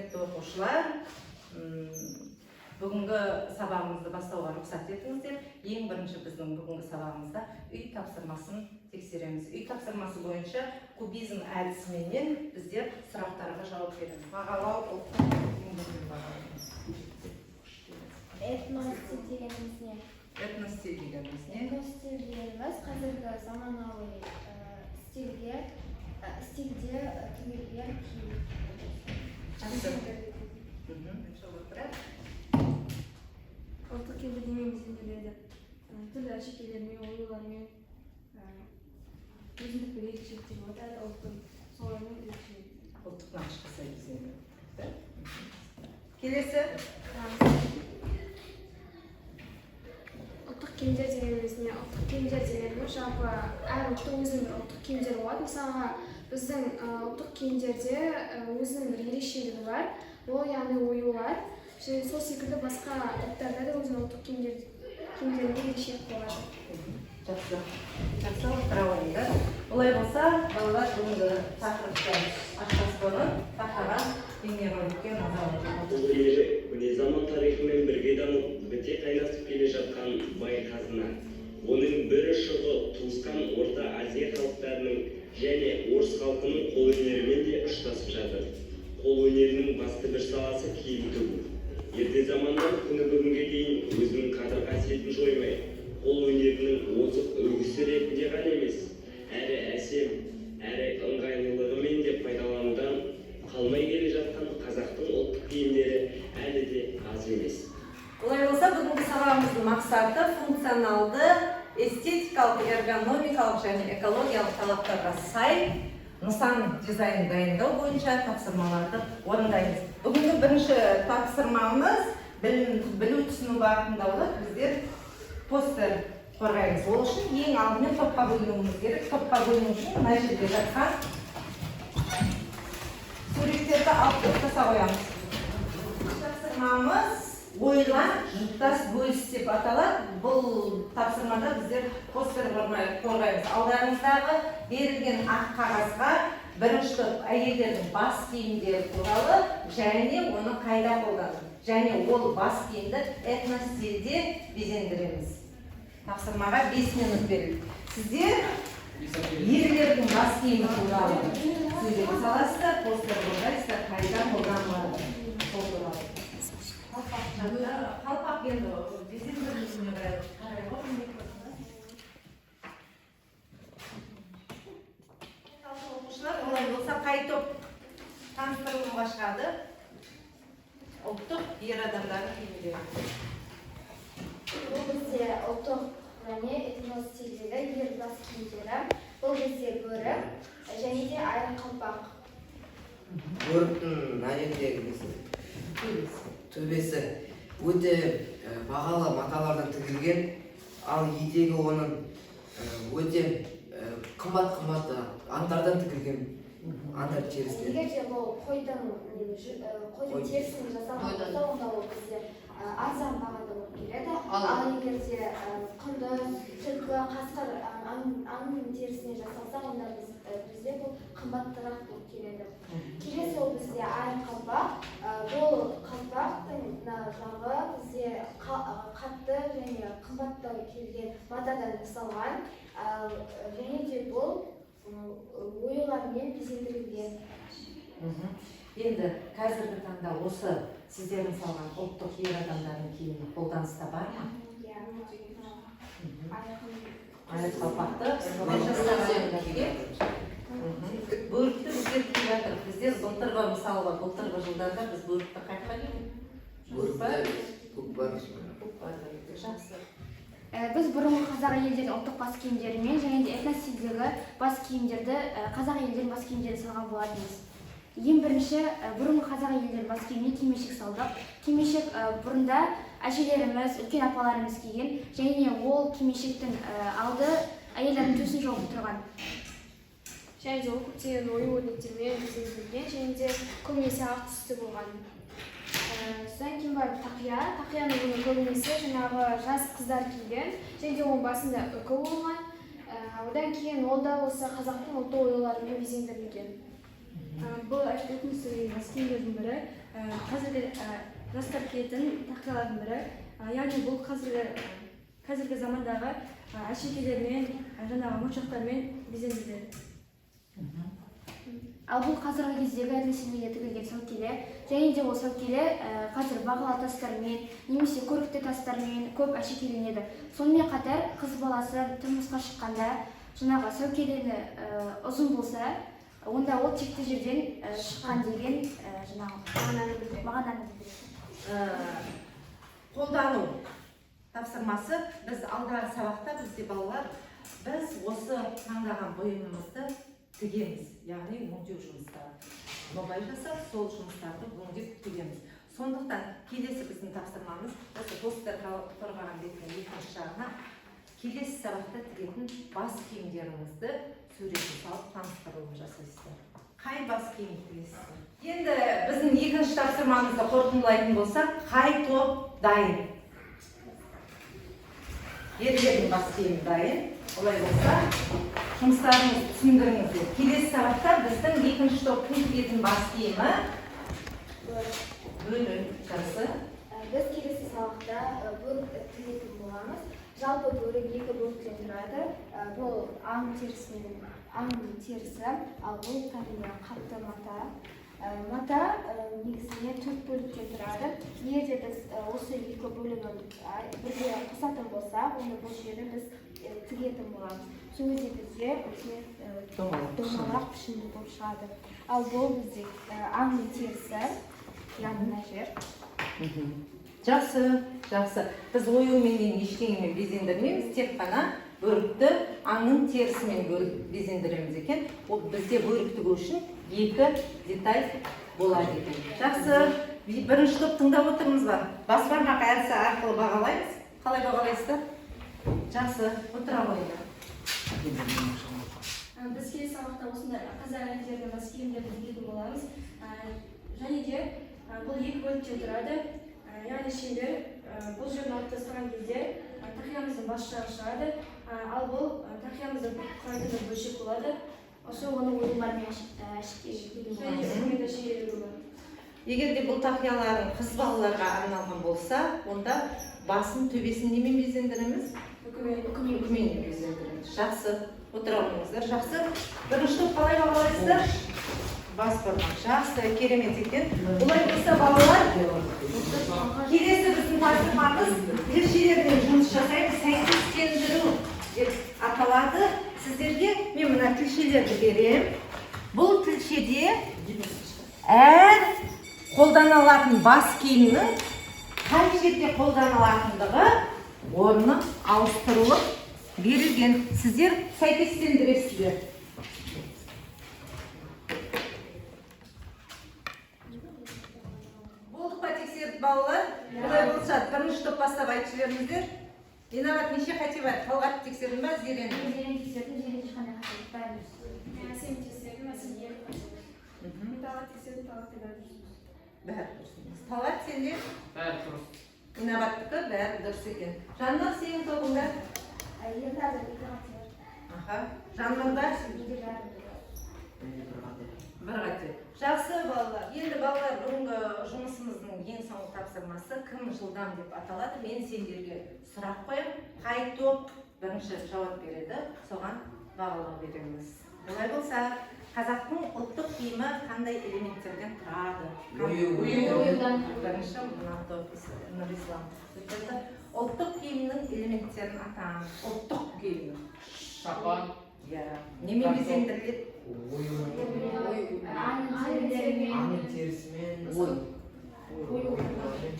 Құрметті оқушылар, бүгінгі сабағымызды бастауға рұқсат етіңіздер. Ең бірінші біздің бүгінгі сабағымызда үй тапсырмасын тексереміз. Үй тапсырмасы бойынша кубизм әдісіменен біздер сұрақтарға жауап береміз. Бағалау ұлттық деңгейін бағалаймыз. Этностиль дегеніміз не? Этностиль дегеніміз не? Этностиль дегеніміз қазіргі заманауи стильде тігілген киім. Жақсы. Отырайық. Ұлттық киім бірдеме безендіріледі. Түрлі әшекейлермен, оюлармен, өзіндік бір ерекшеліктері болады әр ұлттың, солармен ерекшеленеді. Ұлттық нақышқа сай безендіру. Келесі. Ұлттық киімдер дегеніміз не? Ұлттық киімдер дегеніміз жалпы әр ұлттың өзінің бір ұлттық киімдері болады. Мысалға, біздің ұлттық киімдерде өзінің бір ерекшелігі бар, ол яғни оюлар. Және сол секілді басқа ұлттарда да өзінің ұлттық киімдерінде ерекшелік болады. Жақсы. Жақсы, отыра қойыңдар. Олай болса, балалар, бүгінгі тақырыпты ашпас бұрын тақтаға бейнероликке назар аударайық. Бұл келешек көне заман тарихымен бірге дамып, біте қайнасып келе жатқан бай қазына. Оның бір ұшығы туысқан Орта Азия халықтарының және орыс халқының қолөнерімен де ұштасып жатыр. Қолөнерінің басты бір саласы киім тігу. Ерте заманнан күні бүгінге дейін өзінің қадір қасиетін жоймай, қолөнерінің озық үлгісі ретінде ғана емес, әрі әсем, әрі ыңғайлылығымен де пайдаланудан қалмай келе жатқан қазақтың ұлттық киімдері әлі де аз емес. Олай болса, бүгінгі сабағымыздың мақсаты функционалды, эстетикалық, эргономикалық және экологиялық талаптарға сай нысан дизайнын дайындау бойынша тапсырмаларды орындаймыз. Бүгінгі бірінші тапсырмамыз білу түсіну бағытында болады. Біздер постер қорғаймыз. Ол үшін ең алдымен топқа бөлінуіміз керек. Топқа бөліну үшін мына жерде жатқан суреттерді алып топтаса қоямыз. Тапсырмамыз «Ойлан, жұптас, бөліс» деп аталады. Бұл тапсырмада біздер постер қорғаймыз. Алдарыңыздағы берілген ақ қағазға бірінші топ әйелдердің бас киімдері туралы және оны қайда қолдану және ол бас киімді этностильде безендіреміз. Тапсырмаға 5 минут берілді. Сіздер ерлердің бас киімі туралы сурет саласыздар, постер қорғайсыздар, қайда қолданылады сол туралы. Қалпақ енді безендірілуіне қарай ғой. Оқушылар, олай болса, қай топ таныстырылымға шығады? Ұлттық ер адамдардың киімдері. Бұл бізде ұлттық және этностильдегі ер бас киімдері. Бұл бізде бөрік және де айыр қалпақ. Бөріктің мына жердегі несі, төбесі өте бағалы маталардан тігілген, ал етегі оның өте қымбат-қымбат аңдардан тігілген, аңдар терісінен. Егер де бұл қойдың Қой. терісінен жасалған болса, онда ол бізде арзан бағада болып келеді. Ал- Ал егер де құндыз, түлкі, қасқыр аңның терісінен жасалса, онда бізде бұл қымбаттырақ болып келеді. Келесі ол бізде айыр қалпақ. Бұл қалпақтың мына жағы бізде қатты және қымбаттау келген матадан жасалған. Ал, және де бұл оюлармен безендірілген. Енді қазіргі таңда осы сіздердің салған ұлттық ер адамдардың киімі қолданыста бар ма? Иә. Айыр қалпақты қай жастағы адамдар киеді? Бөрікті біздер киіп жатырмыз. Біздер былтырғы, мысалға, былтырғы жылдарда біз бөрікті қай кидік? Бөрікті көкпар. Көкпар. Жақсы. Біз бұрынғы қазақ әйелдердің ұлттық бас киімдерімен және де этностильдегі бас киімдерді, қазақ әйелдерінің бас киімдерін салған болатынбыз. Ең бірінші бұрынғы қазақ әйелдерінің бас киіміне кимешек салдық. Кимешек бұрында әжелеріміз, үлкен апаларымыз киген және ол кимешектің алды әйелдердің төсін жауып тұрған. Және де ол көптеген ою өрнектермен безендірілген және де көбінесе ақ түсті болған. Содан кейін барып тақия. Тақияны бұны көбінесе жаңағы жас қыздар киген және де оның басында үкі болған. Одан кейін ол да осы қазақтың ұлттық оюларымен безендірілген. Бұл этностың бас киімдердің бірі. Қазіргі жастар киетін тақиялардың бірі. Яғни бұл қазіргі замандағы әшекейлермен, жаңағы моншақтармен безендіріледі. Ал бұл қазіргі кездегі этностилінде тігілген сәукеле, және де ол сәукеле қазір бағалы тастармен немесе көрікті тастармен көп әшекейленеді. Сонымен қатар қыз баласы тұрмысқа шыққанда жаңағы сәукелені ұзын болса, онда ол текті жерден шыққан деген жаңағы Мағынаны білдіреді. мағынаны білдіреді. Қолдану тапсырмасы. Біз алдағы сабақта, бізде балалар, біз осы таңдаған бұйымымызды тігеміз, яғни өңдеу жұмыстары, нобай жасап, сол жұмыстарды өңдеп тігеміз. Сондықтан келесі біздің тапсырмамыз осы постер қорғаған беттің екінші жағына келесі сабақта тігетін бас киімдеріңізді суретін салып, таныстырылым жасайсыздар. Қай бас киім тігесіздер? Енді біздің екінші тапсырмамызды қорытындылайтын болсақ, қай топ дайын? Ерлердің бас киімі дайын. Олай болса, жұмыстарыңызды түсіндіріңіздер. Келесі сабақта біздің екінші топтың тігетін бас киімі бөрік. Жақсы. Біз келесі сабақта бөрік тігетін боламыз. Жалпы бөрік екі бөліктен тұрады. Бұл аң терісімен, аң терісі, ал бұл кәдімгі қатты мата. Мата негізінен төрт бөліктен тұрады. Егер де біз осы екі бөлігін бірге қосатын болсақ, онда бұл жерді біз тігетін боламыз. Сол кезде бізде өте домалақ пішінді болып шығады. Ал бұл бізде аңның терісі, яғни мына жер. Жақсы, жақсы. Біз оюменен, ештеңемен безендірмейміз, тек қана бөрікті аңның терісімен безендіреміз екен. Ол бізде бөрік тігу үшін екі деталь болады екен. Жақсы. Бірінші топ, тыңдап отырмыз ба? Бас бармақ әдісі арқылы бағалаймыз. Қалай бағалайсыздар? Жақсы, отыра қойыңдар. Біз келесі сабақта осындай қазақ әйелдерінің бас киімдерін тігетін боламыз. Және де бұл екі бөліктен тұрады. Яғни шеңбер, бұл жерін алып тастаған кезде тақиямыздың бас жағы шығады. Ал бұл тақиямызды құрайтын бір бөлшек болады. Осы оны оюлармен әшекейлеуге Және болады. үкімет әшекейлеуге болады. Егер де бұл тақияларың қыз балаларға арналған болса, онда басын, төбесін немен безендіреміз? Үкімет. Үкімен безендіреміз. Жақсы, отыра қойыңыздар. Жақсы. Бірінші топ, қалай бағалайсыздар? Бас бармақ. Жақсы, керемет екен. Олай болса, балалар, келесі біздің тапсырмамыз тілшелермен жұмыс жасаймыз. Сәйкестендіру деп аталады. Сіздерге мен мына тілшелерді беремін. Бұл тілшеде әр қолданылатын бас киімнің қай жерде қолданылатындығы орны ауыстырылып берілген. Сіздер сәйкестендіресіздер. Болдық па тексеріп, балалар? Олай болса, бірінші топ бастап айтып жіберіңіздер. Инабат, неше қате бар? Талғат, тексердің ба? Зерен? Зерен тексердім, Зерен, ешқандай қателік бәрі дұрыс. Мен Әсем тексердім, Әсем екі қате. Мен Талғат тексердім, Талғатта бәрі дұрыс. Бәрі дұрыс емес. Талғат, сенде? Бәрі дұрыс. Инабаттікі бәрі дұрыс екен. Жаннұр, сенің тобыңда? Ерназар, екі қате бар. Аха. Жаннұрда? Менде бәрі дұрыс. Менде бір қате. Бір қате. Жақсы, балалар. Енді, балалар, бүгінгі жұмысымыздың ең соңғы тапсырмасы «Кім жылдам» деп аталады. Мен сендерге сұрақ қоямын. Қай топ бірінші жауап береді, соған бағалау береміз. Олай болса, қазақтың ұлттық киімі қандай элементтерден тұрады? Ою. Оюдан. Бірінші мына топ, Нұрислам. Өтеді. Ұлттық киімнің элементтерін атаңыз. Ұлттық киімнің. Шапан. Иә. Немен безендіріледі? Ою. Аң терімен. Аңның терісімен. Ой.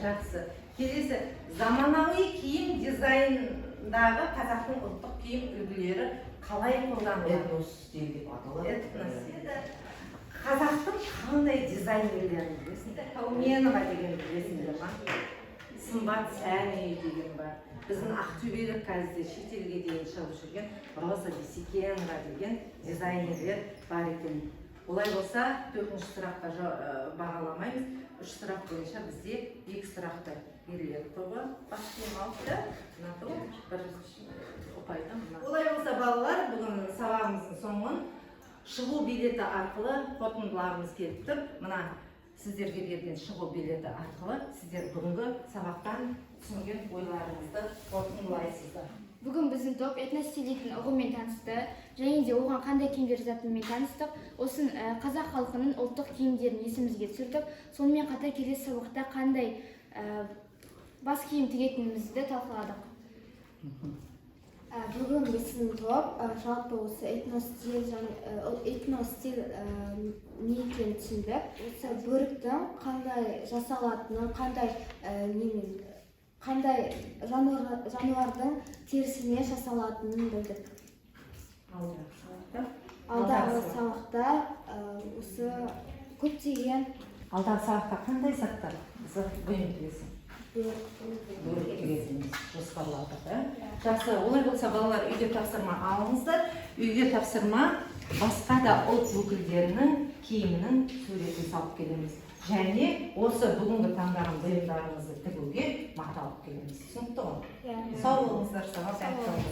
Жақсы. Келесі, заманауи киім дизайндағы қазақтың ұлттық киім үлгілері қалай қолданылады? Этнос стиль деп аталады. Этнос. Қазақтың қандай дизайнерлерін білесіңдер? Кауменова деген білесіңдер ма? Сымбат сән үйі деген бар. Біздің ақтөбелік, қазір шетелге дейін шығып жүрген Роза Бисекенова деген дизайнерлер бар екен. Олай болса, төртінші сұраққа бағаламаймыз. Үш сұрақ бойынша бізде екі сұрақты ерлер тобы бас киім алыпты, мына топ бір ұпайды мына. Олай болса, балалар, бүгін сабағымыздың соңын шығу билеті арқылы қорытындылағымыз келіп тұр. Мына Сіздерге берген шығу билеті арқылы сіздер бүгінгі сабақтан түсінген ойларыңызды қорытындылайсыздар. Бүгін біздің топ этностиль дейтін ұғыммен танысты және де оған қандай киімдер жататынымен таныстық. Осын қазақ халқының ұлттық киімдерін есімізге түсірдік. Сонымен қатар келесі сабақта қандай бас киім тігетінімізді талқыладық. Бүгін біздің топ жалпы осы этностиль және этностиль не екенін түсіндік. Осы бөріктің қандай жасалатынын, қандай немен, қандай жануардың терісіне жасалатынын білдік. Алдағы сабақта Алдағы Алдағы сабақта осы көптеген Алдағы сабақта қандай заттар, бұйым тігесің? Бөрік. Бөрік тігетініміз жоспарладық, ә? Жақсы, олай болса, балалар, үйге тапсырма алыңыздар. Үйге тапсырма: басқа да ұлт өкілдерінің киімінің суретін салып келеміз және осы бүгінгі таңдаған бұйымдарымызды тігуге мата алып келеміз. Түсінікті ғой? Иә. Сау болыңыздар, сабақ аяқталды.